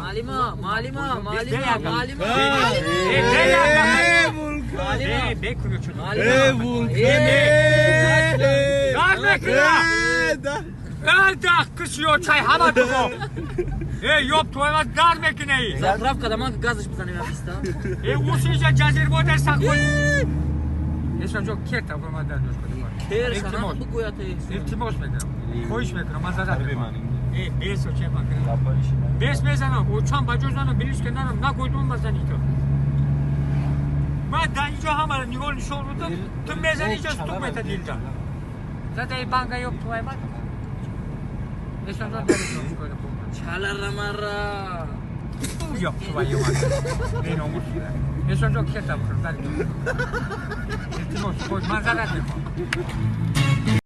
Малима, малима, малима, малима. Э, вулкан! Чай ҳама дуго. Э, ёб твою дар мекунӣ. Заправка да ман газаш бизанем я. Э, усиҷа ҷазирбода сахой. Эсонҷо керта ма дар дӯш. Кер бугӯят. Илтимос мекунам. Хоҳиш мекунам, ман зарар. Э, бес че мекунам. Бес мезанам, очам ба ҷо занам, билиш ки нарам, нагӯйдум мазани ту. Ман дар инҷо ҳамаро нигоҳ нишон додам, ту мезани инҷо стук мета дилда. Зада банга ёб твоя мать. Эсонҷо дар. Чаларамара. Ёб твою мать. Беномус. Эсонҷо керта бухӯр, дар. Илтимос, ман зарар мехоҳам.